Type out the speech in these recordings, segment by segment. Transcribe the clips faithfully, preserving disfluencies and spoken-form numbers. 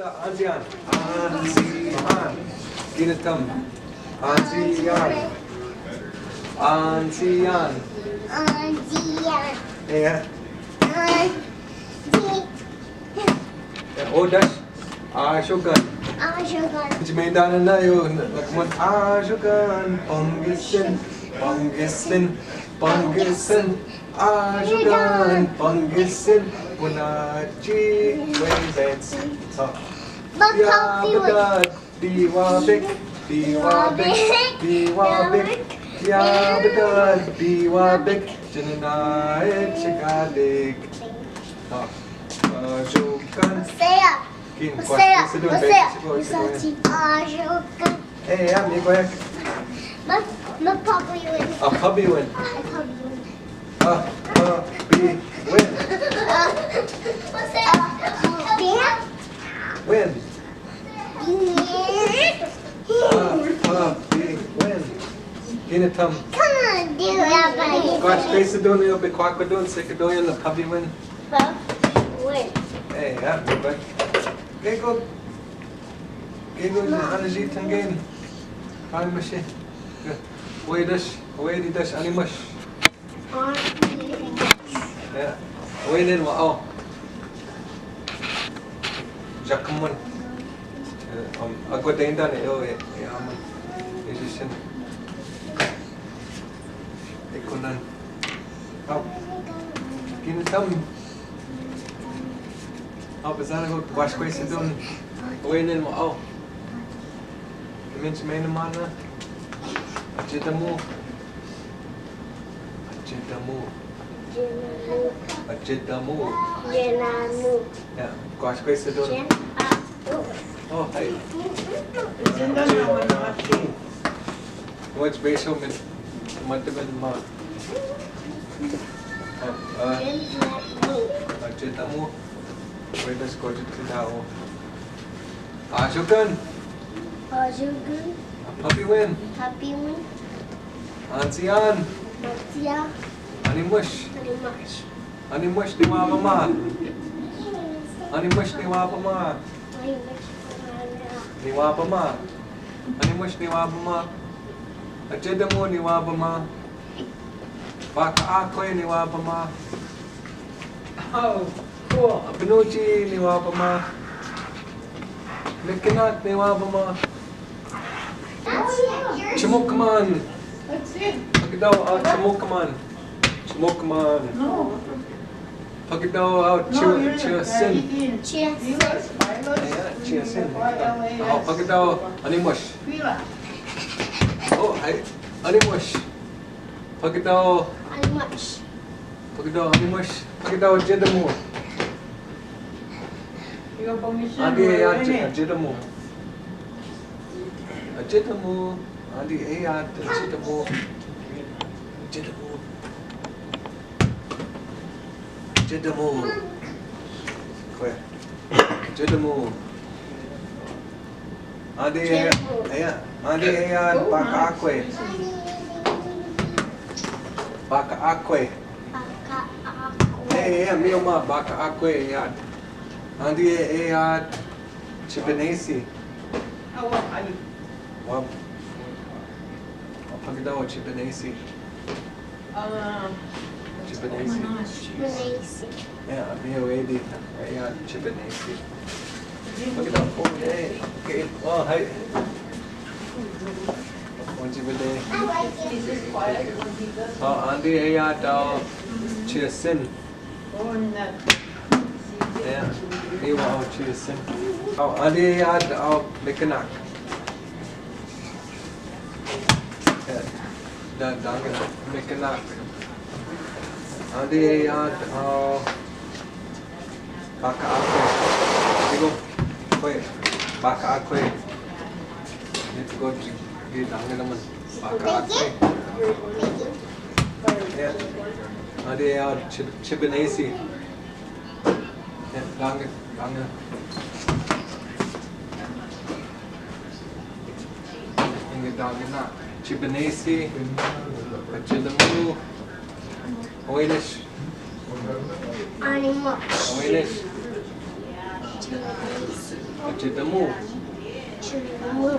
Anzi an. Anzi an. Ginitan. Anzi an. Anzi an. Anzi an. Iya. Anzi. Iya, o dash. Azogan. Azogan. Jimenda na yo, lakman azogan, panggisin, panggisin, panggisin. Azogan, panggisin, punaci, wendens. Ha. Ya, bedad, biwabik, biwabik, biwabik. Ya, bedad, biwabik, jinanay, cikadik. Ha. Azogan. Saya. Kin, Saya. Kuwas, kuwas, Saya. Kuwas. Saya. Azogan. Eh, ya, mi kuwas. Ma, ma, Papi win. Ah, Papi win. Ah, Papi win. Ah, Papi win. Ah, Papi win. Win. Ah, Papi win. Ginitan. Come on, do it, buddy. Kuwas, kuwas, dun, yo, bi kuwas, dun, seka dun, yo, na Papi win. Papi win. Eh, ya, mi kuwas. Gego. Gego, na, ano ji tanggin. Papi mashi. Wait, dash. Wait, dash, ani mash. Ya. Wait, then, wa, oh. Jakmun. Eh, um, agwa dendane, oh, eh, eh, amun. Musician. Ikunan. Au. Ginitan. Au, pezana ko, kuwas, kuwas, dun. Wait, then, wa, oh. Min, min, mana? Ajeda mo. Ajeda mo. Ajeda mo. Ajeda mo. Ya, kuwas, kuwas, dun. O, hay. Ajeda mo. What's special, min? Mata, min, ma. Ah, ajeda mo. Wait, let's go to the tower. Azogan. Azogan. Papi win. Papi win. Anzi an. Anzi an. Ani mash. Ani mash. Ani mash, ni wa ba ma. Ani mash, ni wa ba ma. Ni wa ba ma. Ani mash, ni wa ba ma. Ajeda mo, ni wa ba ma. Baka akwe, ni wa ba ma. Aw, ko, Abinoji, ni wa ba ma. Mikenak, ni wa ba ma. Chimokman. Pagdaw, ah, Chimokman. Chimokman. Pagdaw, ah, Chia, Chiasin. Chiasin. Ayan, Chiasin. Ah, pagdaw, Animosh. Oh, hay, Animosh. Pagdaw. Animosh. Pagdaw, Animosh. Pagdaw, Ajeda mo. Andi, Ajeda mo. Ajeda mo. Andi, Ajeda mo. Ajeda mo. Ajeda mo. Ko ya. Ajeda mo. Andi, Ajeda mo. Andi, Baka akwe. Baka akwe. Baka akwe. Andi, Chibenesi. Wa, pagdaw, Chibenesi. Chibenesi. Chibenesi. Ya, mi wedi. Ya, Chibenesi. Pagdaw, oh, hay. Oh, hay. Andi, ya, daw, Chiasin. Ya, ni wa, oh, Chiasin. Oh, andi, ya, daw, Mikenak. Ya, daw, daw, Mikenak. Andi, ya, daw, Baka akwe. Digo, kwe, baka akwe. Digo, di, di, dange naman. Baka akwe. Ya. Andi, ya, Chib-, Chibenesi. Ya, dange, dange. Dange na. Chibenesi. Ajeda mo. Oilis. Animosh. Oilis. Ajedemo. Ajedemo.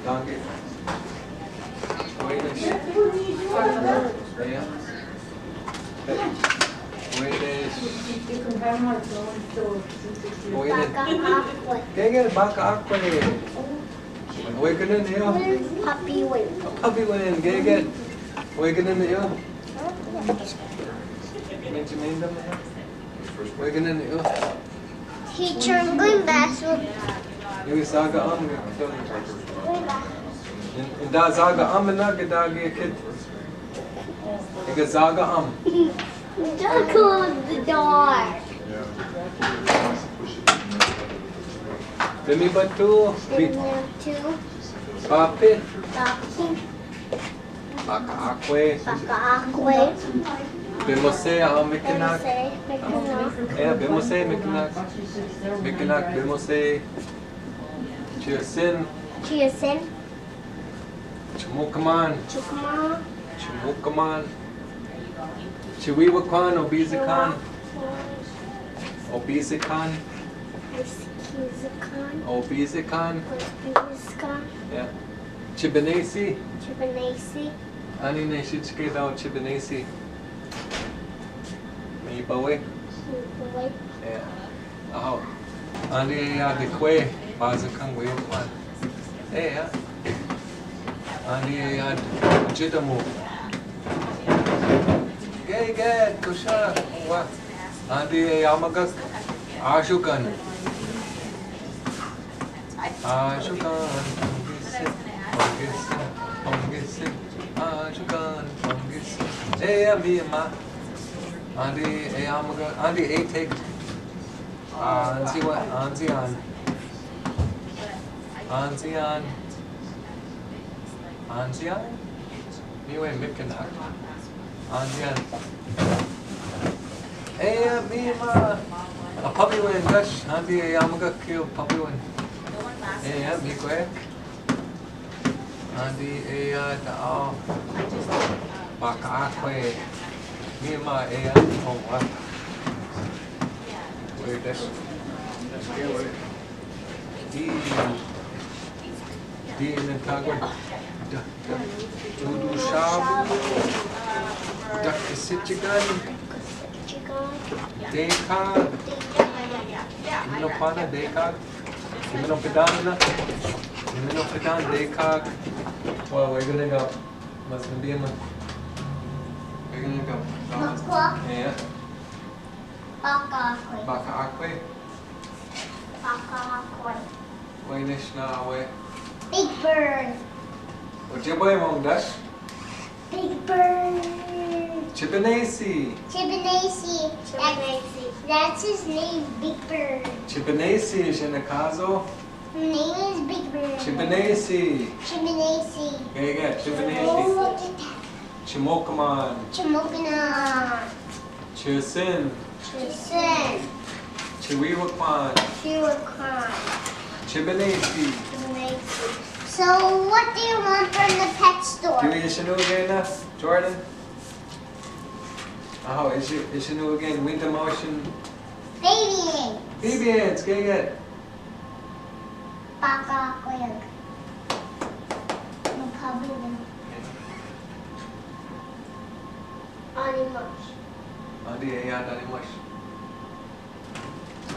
Danke. Buenas. Buenas. Buenas. Baka akwe. Gege, baka akwe. Awe ginen iyo? Papiwen. Papiwen, gege. Awe ginen iyo? Awe ginen iyo? Teacher, I'm going bathroom. Ega saga am. Ega saga am na geda ge kit. Ega saga am. Don't close the door. Bimi batu. Bimi batu. Papi. Papi. Baka akwe. Baka akwe. Bimose, a, Mikenak. Bimose, Mikenak. E, bimose, Mikenak. Mikenak, bimose. Tiya sin. Tiya sin. Chimokman. Chimokman. Chimokman. Chiwiwakwan, obisikwan. Obisikwan. Obisikwan. Obisikwan. Yeah. Chibenesi. Chibenesi. Ani ne sichike daw chibenesi. Mibawe. Mibawe. Yeah. Aho. Andi e ad kwe, baza kangwe kwan. E, yeah. Andi e ad jedemo. Gege, kusha, wa. Andi e amagak, ashukan. Ashukan, pangisi, pangisi, pangisi. Ashukan, pangisi. E, yeah, mi ma. Andi e amagak, andi e tek. Anzi wa, anzi an. Anzi an. Anzi an? Miwe Mikenak. Anzi an. E, mi ma. A Papiwen, gosh, andi e amagak iyo Papiwen. E, mi kwek. Andi e ad, a, baka akwe. Mi ma e ad, o, wa. Wait, that's, that's good. Di, di na tagwa. Da, da. Dudu shabu. Dakisitigan. Deka. Ino pana deka. Ino pedana. Ino pedan deka. Wa, we're gonna go. Mas nabima. We're gonna go. Makwa. Yeah. Baka akwe. Baka akwe. Baka akwe. Wene sna we. Big Bird. Ojibwe mong dash. Big Bird. Chibenesi. Chibenesi. Chibenesi. That, that's his name, Big Bird. Chibenesi, shenakazo. Her name is Big Bird. Chibenesi. Chibenesi. Gege, chibenesi. Oh, look at that. Chimokman. Chimokman. Chisin. Chisin. Chiwiwakwan. Chiwiwakwan. Chibenesi. Chibenesi. So, what do you want from the pet store? Do you want to know again, uh, Jordan? Oh, is it, is it new again? Winter motion. Baby ants. Baby ants, gege. Baka akwe. No problem. Animals. Andi e ad animals.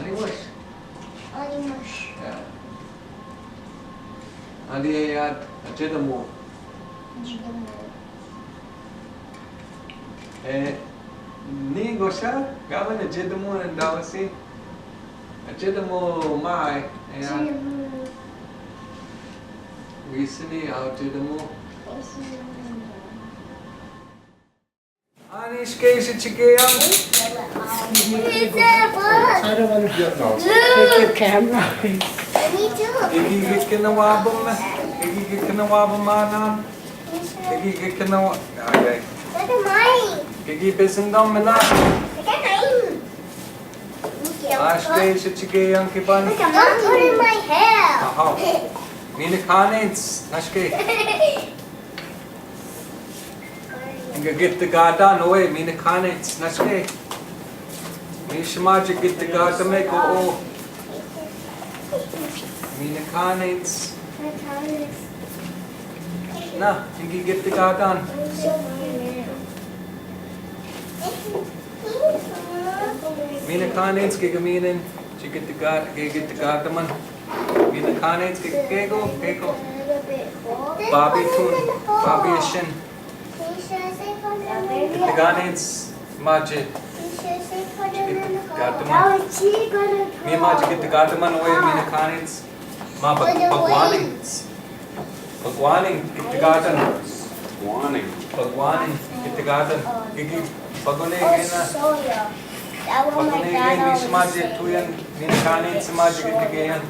Animals. Animals. Yeah. Andi e ad, ajedemo. Ajedemo. E, ni gosha, gawa na ajedemo na dawasi. Ajedemo mai, e, a. Ajedemo. Wisini ajedemo. Wisini. Ani, ske isi chike yang. Look at the camera. Igi gikena wabam, igi gikena wabam anan. Igi gikena wa, okay. Igi bisindam mena. Aske isi chike yang kiban. Don't put in my hair. Aha. Mina kanens, naske. Nga gitagada, no way, mina kanens, naske. Mina simaji gitagada me ko o. Mina Kanens. Mina Kanens. Na, igi gitagadan. Mina Kanens, gigiminen, gigitagad-, gigitagadaman. Mina Kanens, gi-, gego, gego. Babi tun, babi ishen. Gitagadan si Maji. Gitagadan. Mi Maji gitagadan we Mina Kanens. Ma ba-, bagwanen. Bagwanen gitagadan. Bagwanen. Bagwanen gitagadan. Gigi, bagwanen gina. Bagwanen gina, mi si Maji tuyan, Mina Kanens si Maji gitagadan.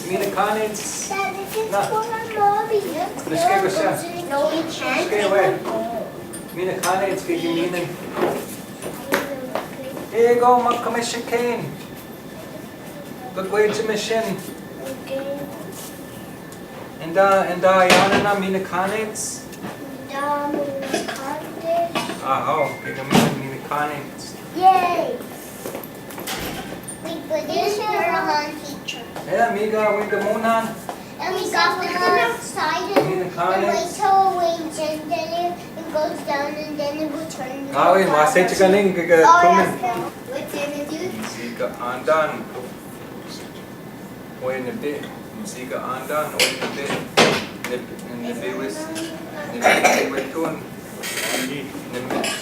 Mina Kanens. Na. Nashke basha. Nashke we. Mina Kanens, gigiminen. Ego, ma kamisha ken. Gagweyci mishin. Inda, inda, yana na Mina Kanens. Inda Mina Kanens. Aho, gigiminen Mina Kanens. Yay! We put this in our lawn, teacher. Yeah, amiga, we the monan. And we got them outside and, and wait till it rains and then it, it goes down and then it will turn. Awi, masay chikaning, kaya. Oh, tumin. Yeah. What did it do? Ziga andan. Oy, nibi. Ziga andan, oy, nibi. Nibi, nibi wis. Nibi, nibi wis tun. Nibi,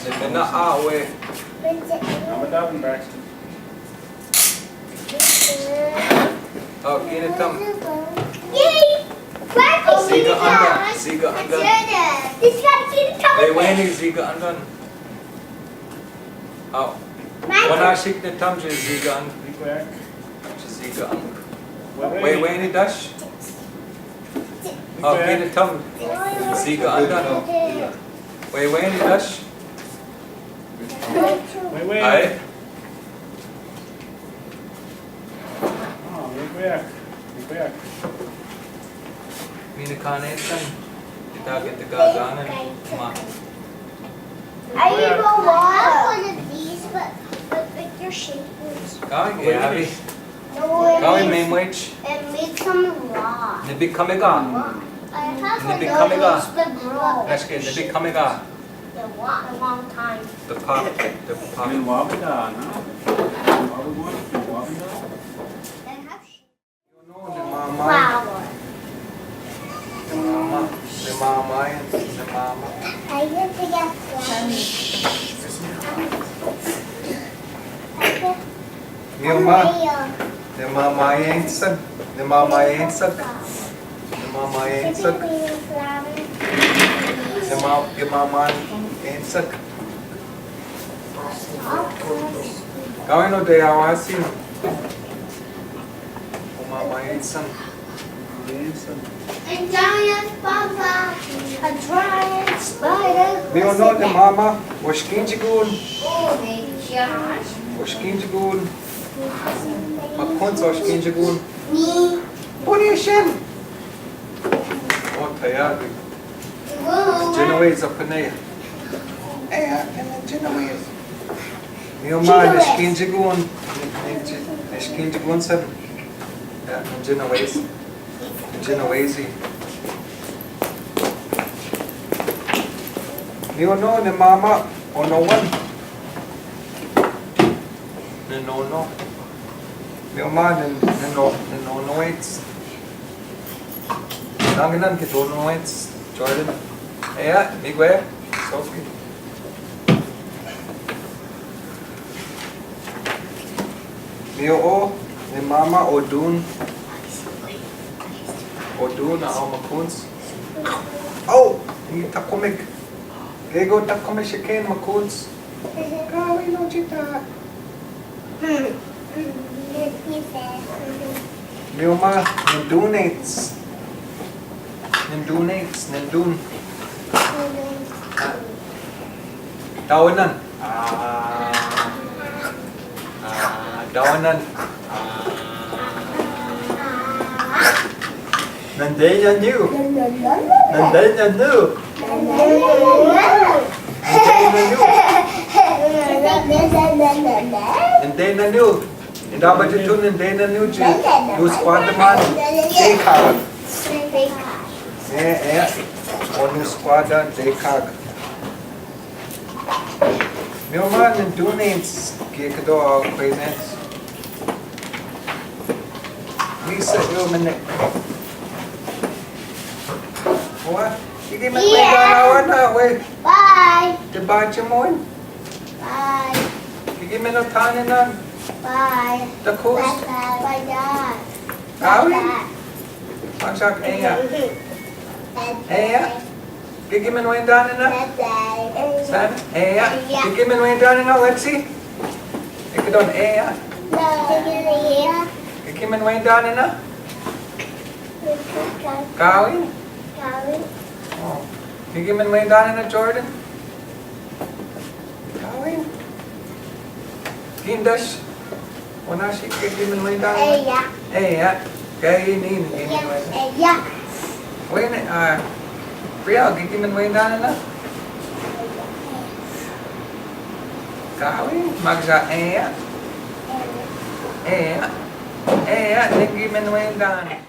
nibi na awe. Namadabin Braxton. O, ginitam. Yay! Braxton, ziga andan, ziga andan. This guy ginitam. Wayni, ziga andan. O. Wana sik nitam, ziga andan. Ziga andan. Wayni dash. O, ginitam. Ziga andan. Wayni dash. Wayni. Ay. Mina Kanens, ita gitagadan, ma. I need one of these, but, but, but they're shapeless. Kaway, abi. Kaway, may mwich. It makes them raw. Nibi kamiga. I have a long ways to grow. That's good. Nibi kamiga. A long, a long time. The pop, the pop. Flower. Ni mama, ni mama, ni mama. Ni mama, ni mama, ni mama. Ni ma-, ni mama ensak. Kaway no, de awasin. Ni mama ensak. A giant bumblebee. A giant spider. Mi o no, ni mama, o Xkinjigun. O Xkinjigun. Makonsa o Xkinjigun. Ni. Puni shen. O tayagi. Genoese a panaya. E, a, Genoese. Mi o ma, ni Xkinjigun. Ni, ni, ni Xkinjigun san. Ya, ni Genoese. Ni Genoese. Mi o no, ni mama, o no wan. Ni nono. Mi o ma, ni, ni no, ni nono ets. Nanginan ki dono ets, Jordan. Eya, Miguel, Sophie. Mi o, ni mama, o Dun. O Dun, a o Makuns. O, ni Takomek. Gego Takomek, Sheken, Makuns. Kaway no jita. Mi o ma, ni Dun ets. Ni Dun ets, ni Dun. Tawanan. A, a, tawanan. A. Nandey naniw. Nandey naniw. Nandey naniw. Nandey naniw. Dapat jutunen dena nu ji, nu skwada man, dekag. E, e, o nu skwada dekag. Meu man, nandun i s-, gi kedo a presents. Lisa, eu, menek. Wa, igi men wendana wa na, we. Bye. Te baci mon. Bye. Igi men o tane nan. Bye. Te kus. Bye, bye, bye. Awi? Bye. Masak, eya. Eya? Gigi men wendana na? Sana? Eya. Gigi men wendana na, Lexi? Ika don eya? Gigi men wendana na? Kawin? O. Gigi men wendana na, Jordan? Kawin? Gindas? Wana si gigi men wendana? Eya. Eya. Kawin, gigi men wendana. Eya. Wene, a, Priya, gigi men wendana na? Kawin, magsa eya. Eya. Eya, gigi men wendana.